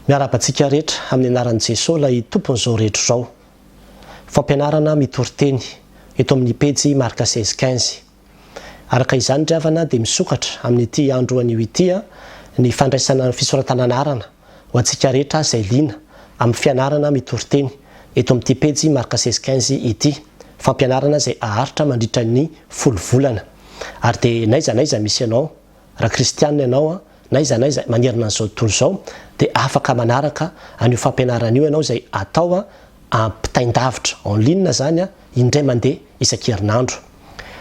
Miarahaba antsika rehetra amin'ny anaran'i Jesoa ilay Tompon'izao rehetra izao. Fampianarana mitory teny eto amin'ny pejy Marc 16 15. Araka izany ry havana dia misokatra amin'ity andro anio ity ny fandraisana ny fisoratana anarana ho antsika rehetra izay liana amin'ny fianarana mitory teny eto amin'ity pejy Marc 16 15 ity. Fampianarana izay haharitra mandritra ny folo volana. Ary dia n'aiza n'aiza misy anao, raha kristianina ianao, n'aiza n'aiza manerana an'izao tontolo izao dia afaka manaraka an'io fampianarana io ianao izay atao ampitain-davitra, en ligne izany, indray mandeha isan-kerinandro.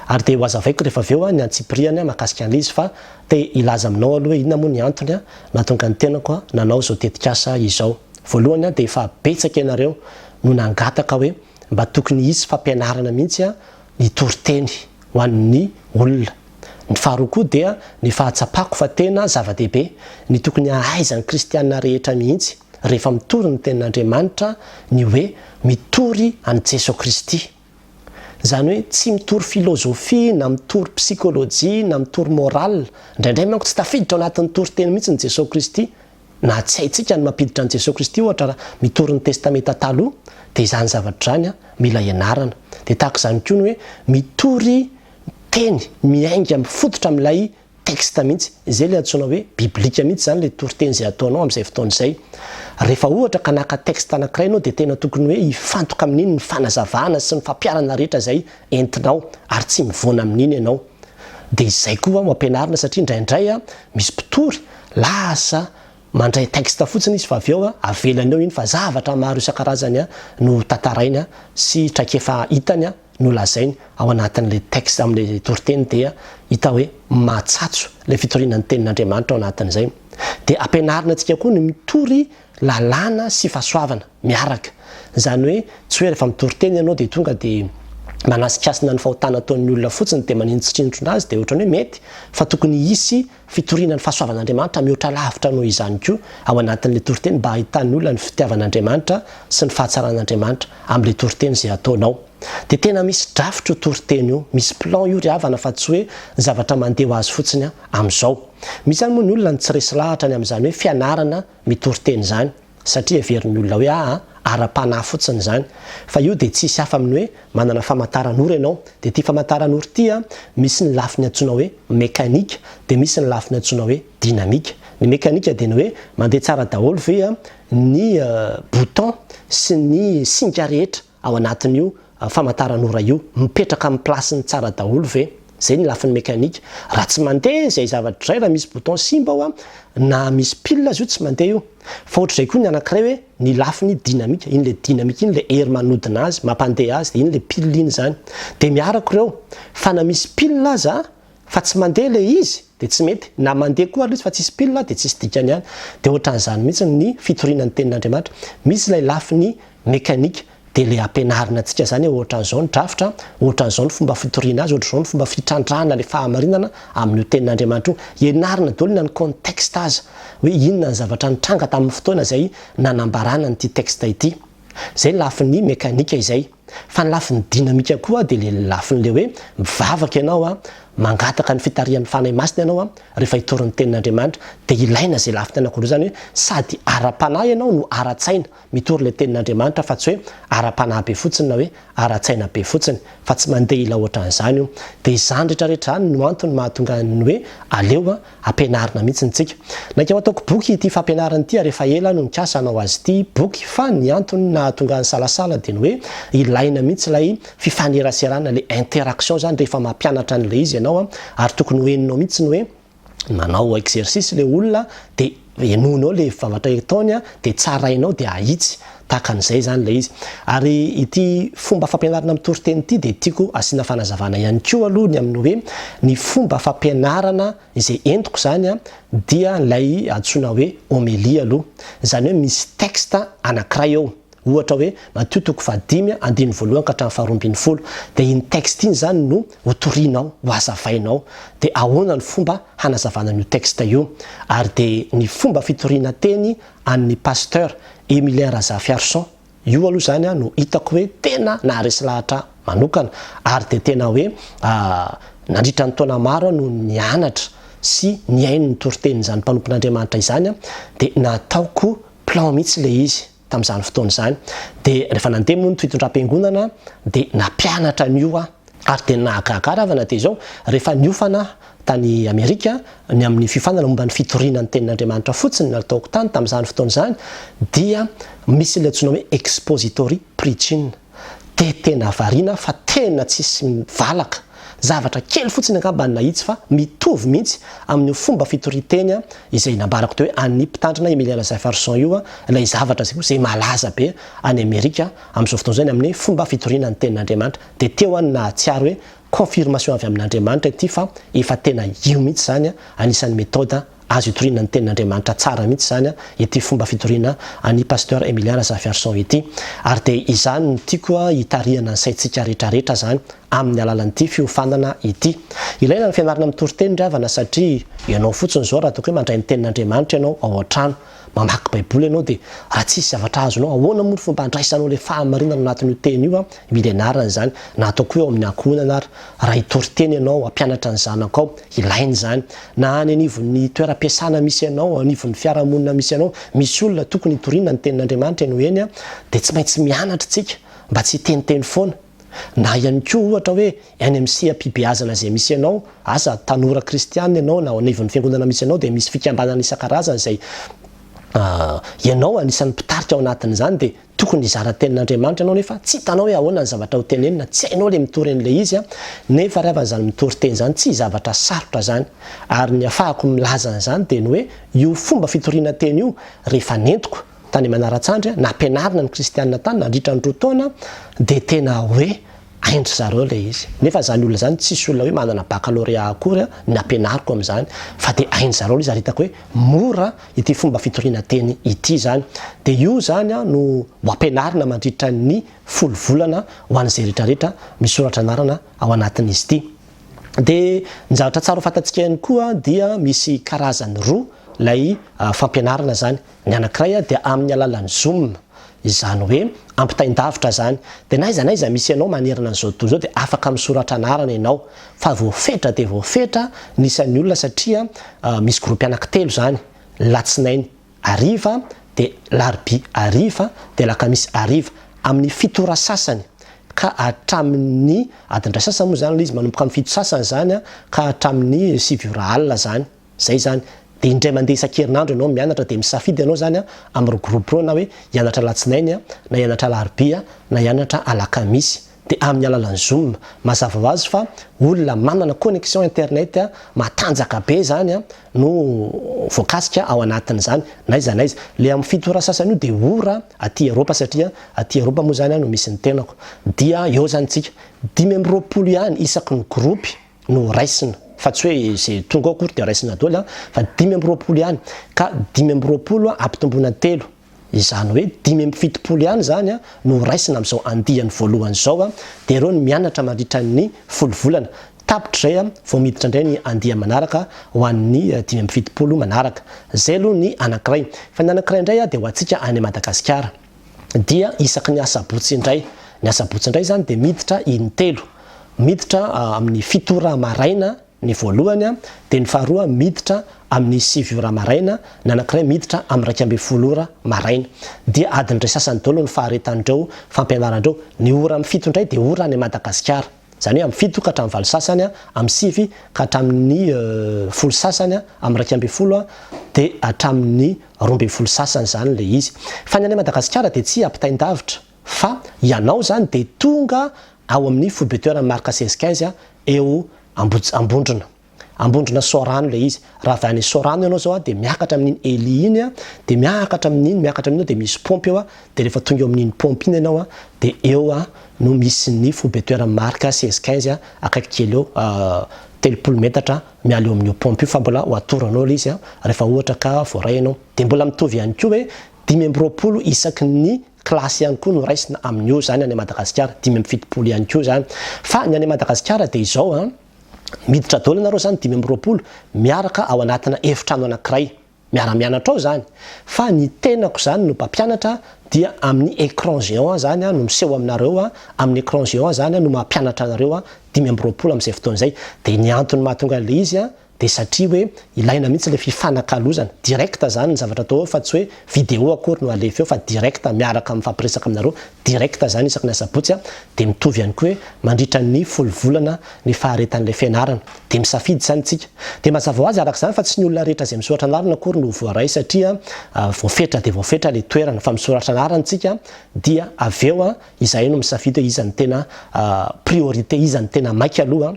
Ary dia ho azavaiko rehefa avy eo ny antsipiriany mahakasika an'ilay izy fa te hilaza aminao aloha hoe inona moa ny antony nahatonga ny tenako nanao izao tetikasa izao. Voalohany dia efa betsaka ianareo no nangataka hoe mba tokony hisy fampianarana mihitsy ny toriteny ho an'ny olona. Ny faharoa koa dia ny fahatsapako fa tena zava-dehibe ny tokony hahaizan'ny kristiana rehetra mihitsy rehefa mitory ny tenin'Andriamanitra ny hoe mitory an'i Jeso Kristy. Izany hoe tsy mitory filozofia na mitory psikolojia na mitory morale, indraindray manko tsy tafiditra ao anatin'ny toriteny mihitsy ny Jeso Kristy Na tsy haintsika ny mampiditra an'i Jesoa Kristy ohatra raha mitory ny Testamenta Taloha dia izany zavatra izany mila ianarana. Dia tahaka izany koa ny hoe mitory teny miainga mifototra amin'ilay texte mihitsy. Izay ilay antsoina hoe biblika mihitsy izany ilay toriteny izay ataonao amin'izay fotoana izay. Rehefa ohatra ka naka texte anankiray ianao dia tena tokony hoe hifantoka amin'iny ny fanazavana sy ny fampiharana rehetra izay entinao ary tsy mivoana amin'iny ianao. Dia izay koa no ampianarina satria indraindray misy mpitory lasa mandray texte fotsiny izy fa avy eo avelany eo iny fa zavatra maro isan-karazany no tantarainy sy traikefa hitany no lazainy ao anatin'ilay texte amin'ilay toriteny dia hita hoe mahatsatso ilay fitoriana ny tenin'Andriamanitra ao anatin'izay. Dia ampianarina antsika koa ny mitory lalàna sy fahasoavana miaraka. Izany hoe tsy hoe rehefa mitory teny ianao dia tonga dia manasikasina ny fahotana ataon'ny olona fotsiny dia maninjitrinjona azy dia ohatran'ny hoe mety fa tokony hisy fitoriana ny fahasoavan'Andriamanitra mihoatra lavitra noho izany koa ao anatin'ilay toriteny mba hahitan'ny olona ny fitiavan'Andriamanitra sy ny fahatsaran'Andriamanitra amin'ilay toriteny izay ataonao. Dia tena misy drafitra io toriteny io, misy plan io ry havana fa tsy hoe zavatra mandeha ho azy fotsiny amin'izao. Misy ihany moa ny olona no tsy resy lahatra ny amin'izany hoe fianarana mitory teny izany satria heverin'ny olona hoe aa ara-panahy fotsiny izany fa io dia tsisy hafa amin'ny hoe manana famantaranora ianao dia ity famantaranora ity a misy ny lafiny antsoina hoe mekanika dia misy ny lafiny antsoina hoe dynamique ny mekanika dia ny hoe mandeha tsara daholo ve a ny bouton sy ny singa rehetra ao anatin'io famantaranora io, mipetraka amin'ny place-ny tsara daholo ve? Zay ny lafiny mekanika. Raha tsy mandeha izay zavatra izay, raha misy bouton simba ao na misy pile aza io tsy mandeha io. Fa ohatr'izay koa ny anankiray hoe ny lafiny dynamique, iny le dynamique iny le hery manodina azy, mampandeha azy, dia iny le pile iny izany. Dia miaraka ireo. Fa na misy pile aza fa tsy mandeha ilay izy dia tsy mety, na mandeha koa ary ilay izy fa tsisy pile dia tsisy dikany ihany, dia ohatran'izany mihitsy ny fitoriana ny tenin'Andriamanitra, misy ilay lafiny mekanika dia ilay ampianarina antsika izany hoe ohatran'izao ny drafitra, ohatran'izao ny fomba fitoriana azy, ohatr'izao ny fomba fitrandrahana ilay fahamarinana amin'io tenin'Andriamanitra io, ianarina daholo na ny contexte aza hoe inona ny zavatra nitranga tamin'ny fotoana izay nanambarana an'ity texte ity. Izay lafiny mekanika izay. Fa ny lafiny dynamique koa dia le lafiny le hoe mivavaka ianao a, mangataka ny fitarihan'ny Fanahy Masina ianao a, rehefa hitory ny tenin'Andriamanitra dia ilaina izay lafiny anankiroa izany hoe sady ara-panahy ianao no ara-tsaina mitory ilay tenin'Andriamanitra fa tsy hoe ara-panahy be fotsiny na hoe ara-tsaina be fotsiny fa tsy mandeha ila ohatran'izany io. Dia izany rehetra rehetra izany no antony mahatonga ny hoe aleo ampianarina mihitsy tsika. Naika ho ataoko boky ity fampianarana ity ary efa ela aho no nikasa hanao azy ity boky fa ny antony nahatonga ahy nisalasala dia ny hoe ilaina mihitsy ilay fifaneraserana, ilay interaction izany rehefa mampianatra an'ilay izy ianao ary tokony ho henonao mihitsy ny hoe manao exercice ilay olona dia henoinao ilay zavatra ataony dia tsarainao dia ahitsy tahaka an'izay izany ilay izy. Ary ity fomba fampianarana mitory teny ity dia tiako asiana fanazavana ihany koa aloha ny amin'ny hoe ny fomba fampianarana izay entiko izany dia ilay antsoina hoe homélie aloha. Izany hoe misy texte anankiray eo. Ohatra hoe Matio toko fahadimy andininy voalohany ka hatramin'ny faharoa ambinifolo. Dia iny texte iny izany no hotorianao, hohazavainao. Dia ahoana ny fomba hanazavana an'io texte io. Ary dia ny fomba fitoriana teny an'ny Pasteur Emilien Razafiarison, io aloha izany no hitako hoe tena naharesy lahatra ahy manokana ary dia tena hoe nandritra ny taona maro aho no nianatra sy nihaino ny toritenin'izany mpanompon'Andriamanitra izany dia nataoko plan. plan mihitsy ilay izy tamin'izany fotoana izany. Dia rehefa nandeha moa ny fitondram-piangonana dia nampianatra an'io aho. Ary dia ny nahagaga ahy ravana dia izao, rehefa niofana aho tany Amerika, ny amin'ny fiofanana momba ny fitoriana ny tenin'Andriamanitra fotsiny no nataoko tany tamin'izany fotoana izany, dia misy ilay antsoina hoe expository preaching. Dia tena variana fa tena tsisy valaka. Zavatra kely fotsiny angamba no nahitsy fa mitovy mihitsy amin'io fomba fitorian-teny izay nambarako teo hoe an'ny mpitandrina Emilien Razafiarison io ilay zavatra izay malaza be any Amerika amin'izao fotoana izao ny amin'ny fomba fitoriana ny tenin'Andriamanitra. Dia teo aho no nahatsiaro hoe confirmation avy amin'Andriamanitra ity fa efa tena io mihitsy izany anisan'ny méthode Azo itoriana ny tenin'Andriamanitra tsara mihitsy izany ity fomba fitoriana an'i Pasteur Emilien Razafiarison ity. Ary dia izany no tiako hitarihana ny saintsika rehetrarehetra izany amin'ny alalan'ity fiofanana ity. Ilaina ny fianarana mitory teny ry havana satria ianao fotsiny izao raha toa ka hoe mandray ny tenin'Andriamanitra ianao ao an-trano, mamaky baiboly ianao dia raha tsisy zavatra azonao, ahoana moa ny fomba handraisanao ilay fahamarinana ao anatin'io teny io? Mila ianarana izany, na ataoko hoe ao amin'ny ankohonana ary, raha hitory teny ianao, hampianatra ny zanakao, ilaina izany. Na any anivon'ny toeram-piasana misy anao, anivon'ny fiarahamonina misy anao, misy olona tokony hitoriana ny tenin'Andriamanitra eny ho eny, dia tsy maintsy mianatra isika mba tsy hiteniteny foana. Na ihany koa ohatra hoe any amin'ny seha-pibeazana izay misy anao, asa tanora kristiana ianao na ao anivon'ny fiangonana misy anao dia misy fikambanana isan-karazany izay ianao anisan'ny mpitarika ao anatin'izany dia Tokony hizara tenin'Andriamanitra ianao nefa tsy hitanao hoe ahoana ny zavatra ho tenenina, tsy hainao ilay mitory an'ilay izy an, nefa ry havana izany mitory teny izany tsy zavatra sarotra izany, ary ny afahako milaza an'izany dia ny hoe io fomba fitoriana teny io rehefa nentiko tany Manaratsandry nampianarina ny kristianina tany nandritra ny roa taona dia tena hoe hain-dry zareo ilay izy. Nefa izany olona izany tsisy olona hoe manana baccalauréat akory ny ampianariko amin'izany fa dia hain-dry zareo ilay izy ary hitako hoe mora ity fomba fitoriana teny ity izany. Dia io izany no ho ampianarina mandritra ny folo volana ho an'izay rehetra rehetra misoratra anarana ao anatin'izy ity. Dia ny zavatra tsara ho fantatsika ihany koa dia misy karazany roa ilay fampianarana izany. Ny anankiray dia amin'ny alalan'ny zoom, izany hoe ampitain-davitra izany. Dia na aiza na aiza misy anao manerana an'izao tontolo izao dia afaka misoratra anarana ianao. Fa voafetra dia voafetra ny isan'ny olona satria misy groupe anankitelo izany, latsinainy hariva dia larobia hariva dia alakamisy hariva amin'ny fito ora sasany ka hatramin'ny adiny iray sasany moa izany ilay izy manomboka amin'ny fito sasany izany ka hatramin'ny sivy ora alina izany. Zay zany. Dia indray mandeha isan-kerinandro ianao mianatra dia misafidy ianao zany amin'ireo groupe ireo na hoe hianatra alatsinainy na hianatra alarobia na hianatra alakamisy. Dia amin'ny alalan'ny zoom. Mazava ho azy fa olona manana connexion internet matanjaka be zany no voakasika ao anatin'izany n'aiza n'aiza. Ilay amin'ny fito ora sasany io dia ora aty Eropa satria aty Eropa moa zany no misy ny tenako. Dia eo zany tsika. 25 ihany isaky ny groupe. no raisina fa tsy hoe izay tonga ao akory dia raisina daholo an, fa 25 ihany ka 25 ampitomboina telo, izany hoe 75 ihany izany no raisina amin'izao andiany voalohany izao an, dia ireo no mianatra mandritra ny folo volana, tapitra izay vao miditra indray ny andiany manaraka ho an'ny 75 manaraka. Izay aloha ny anankiray. Fa ny anankiray indray dia ho antsika any Madagasikara. dia isaky ny asabotsy indray. Ny asabotsy indray izany dia miditra intelo. Miditra amin'ny fito ora maraina ny voalohany, dia ny faharoa miditra amin'ny sivy ora maraina, ny anankiray miditra amin'ny 11 ora maraina. Dia adiny iray sasany daholo ny faharetan'ireo fampianarana ireo. Ny ora amin'ny fito indray dia ora any Madagasikara. Izany hoe amin'ny fito ka hatramin'ny valo sasany, amin'ny sivy ka hatramin'ny folo sasany, amin'ny 11 dia hatramin'ny 12 sasany izany ilay izy. Fa ny any Madagasikara dia tsy ampitain-davitra fa ianao izany dia tonga ao amin'ny foibe-toeran'ny Marc 16 15 eo Ambondrona. Ambondrona Soarano ilay izy. Raha avy any Soarano ianao izao dia miakatra amin'iny Elia iny dia miakatra amin'iny, miakatra amin'iny dia misy paompy eo dia rehefa tonga eo amin'iny paompy iny ianao dia eo no misy ny foibe toeran'ny marque 16 15 akaiky kely eo 30 metatra miala eo amin'io paompy io fa mbola ho atoro anao ilay izy rehefa ohatra ka voaray ianao. Dia mbola mitovy ihany koa hoe 25 isaky ny kilasy ihany koa no raisina amin'io izany any Madagasikara, 75 ihany koa izany. Fa ny any Madagasikara dia izao an. Miditra daholo ianareo izany 25 miaraka ao anatina efitrano anankiray. Miara-mianatra ao izany. Fa ny tenako izany no mpampianatra dia amin'ny écran géant izany no miseho aminareo, amin'ny écran géant izany no mampianatra anareo 25 amin'izay fotoana izay. Dia ny antony mahatonga an'ilay izy. Dia satria hoe ilaina mihitsy ilay fifanakalozana, direct izany ny zavatra atao eo fa tsy hoe vidéo akory no alefa eo fa direct miaraka mifampiresaka aminareo direct izany isaky ny asabotsy a, dia mitovy ihany koa hoe mandritra ny folo volana ny faharetan'ilay fianarana, dia misafidy izany isika. Dia mazava ho azy araka izany fa tsy ny olona rehetra izay misoratra anarana akory no ho voaray satria voafetra dia voafetra ilay toerana fa misoratra anarana isika dia avy eo izahay no misafidy hoe iza no tena priorité, iza no tena maika aloha.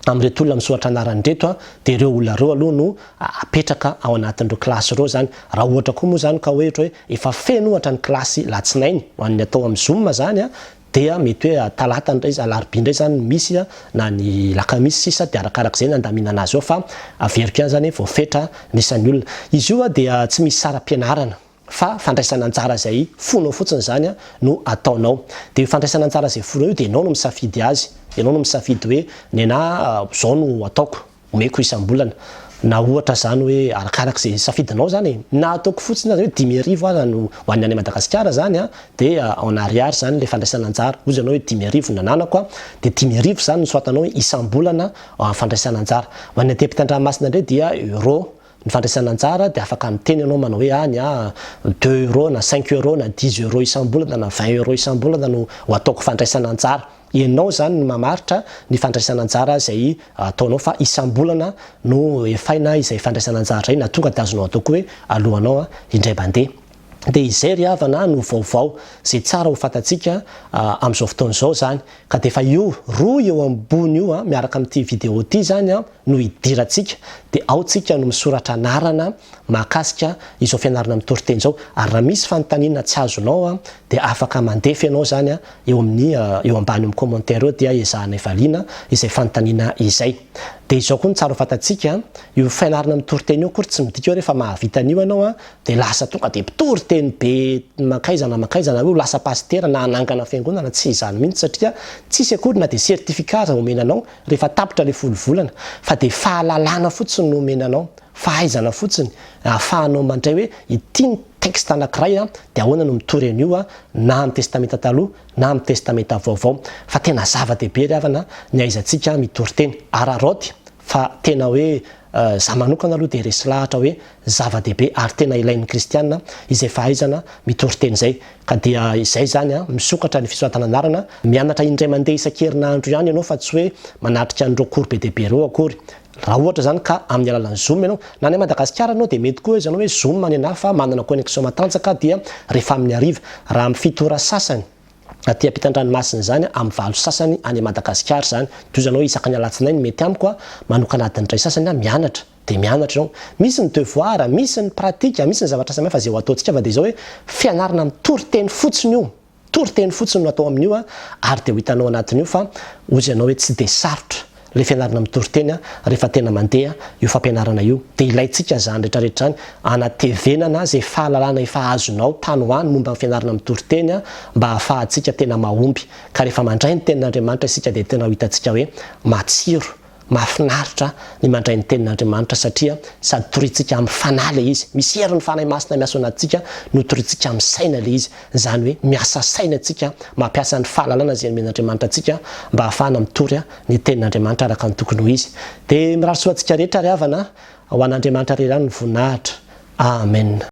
amin'ireto olona misoratra anarana ireto an, dia ireo olona ireo aloha no apetraka ao anatin'ireo kilasy ireo izany. Raha ohatra koa moa izany ka hoe ohatra hoe efa feno ohatra ny kilasy latsinainy ho an'ny atao amin'ny zoom izany an, dia mety hoe talata indray, alarobia indray izany no misy na ny lakamisy sisa dia arakarak'izay ny andaminana azy eo fa averiko ihany izany hoe voafetra ny isan'ny olona. Izy io dia tsy misy saram-pianarana. Fa fandraisana anjara izay fonao fotsiny izany no ataonao. Dia io fandraisana anjara izay fonao io dia ianao no misafidy azy. Ianao no misafidy hoe nenà izao no ataoko, omeko isam-bolana. Na ohatra izany hoe arakaraka izay safidinao izany e. Na ataoko fotsiny aza hoe 5000 aza no ho an'ny any Madagasikara izany an, dia en ariary izany ilay fandraisana anjara. Hozy ianao hoe 5000 no nananako an, dia 5000 izany no soratanao hoe isam-bolana fandraisana anjara. Ho an'ny aty ampitan-dranomasina indray dia euro. Ny fandraisana anjara dia afaka miteny ianao manao hoe ah ny ahy deux euros na cinq euros na dix euros isam-bolana na vingt euros isam-bolana no ho ataoko fandraisana anjara. Ianao izany no mamaritra ny fandraisana anjara izay ataonao fa isam-bolana no efaina izay fandraisana anjara izay na tonga dia azonao atao koa hoe alohanao indray mandeha. Dia izay ry havana no vaovao izay tsara ho fantatsika amin'izao fotoana izao izany. Ka dia efa io rohy eo ambony io miaraka amin'ity vidéo ity izany no hidirantsika dia ao tsika no misoratra anarana mahakasika izao fianarana mitoriteny izao ary raha misy fanontaniana tsy azonao dia afaka mandefa ianao izany eo amin'ny eo ambany eo amin'ny commentaire eo dia ezahanay valiana izay fanontaniana izay. Dia izao koa no tsara ho fantatsika, io fianarana mitoriteny io akory tsy midika hoe rehefa mahavita an'io ianao dia lasa tonga dia mpitory teny be mankaiza na mankaiza na hoe ho lasa pasitera na hanangana fiangonana, tsy izany mihitsy satria tsisy akory na dia certificat aza omena anao rehefa tapitra ilay folo volana fa dia fahalalana fotsiny no omena anao, fahaizana fotsiny ahafahanao mandray hoe ity ny texte anankiray dia ahoana no mitory an'io na amin'ny testamenta taloha na amin'ny testamenta vaovao fa tena zava-dehibe ry havana ny ahaizantsika mitory teny, araraoty fa tena hoe za manokana aloha dia resy lahatra hoe zava-dehibe ary tena ilain'ny kristiana izay fahaizana mitory teny izay. Ka dia izay izany an, misokatra ny fisoratana anarana, mianatra indray mandeha isan-kerinandro ihany ianao fa tsy hoe manatrika an'ireo cours be dia be ireo akory. Raha ohatra izany ka amin'ny alalan'ny zoom ianao, na any Madagasikara ianao dia mety koa izy ianao hoe zoom any anà fa manana connexion matanjaka dia rehefa amin'ny hariva, raha amin'ny fito ora sasany aty ampitan-dranomasina izany amin'ny valo sasany any Madagasikara izany, toy izany hoe isaky ny alatsinainy mety amiko aho manokana adiny iray sasany aho mianatra. Dia mianatra ianao. Misy ny devoir, misy ny pratique, misy ny zavatra samihafa izay ho ataontsika fa dia izao hoe fianarana mitory teny fotsiny io. Toriteny fotsiny no atao amin'io ary dia ho hitanao anatin'io fa hozy ianao hoe tsy dia sarotra ilay fianarana mitory teny rehefa tena mandeha io fampianarana io. Dia ilaintsika izany rehetra rehetra izany hanatevenana izay fahalalana efa azonao tany ho any momba ny fianarana mitory teny mba hahafahantsika tena mahomby. Ka rehefa mandray ny tenin'Andriamanitra isika dia tena ho hitantsika hoe matsiro Mahafinaritra ny mandray ny Tenin'Andriamanitra satria sady torintsika amin'ny fanahy ilay izy, misy herin'ny Fanahy Masina miasa ao anatintsika no torintsika amin'ny saina ilay izy, izany hoe miasa saina isika, mampiasa ny fahalalana izay nomen'Andriamanitra antsika mba hahafahana mitory ny Tenin'Andriamanitra araka ny tokony ho izy. Dia mirary soa antsika rehetra ry havana, ho an'Andriamanitra irery ihany ny voninahitra. Amen.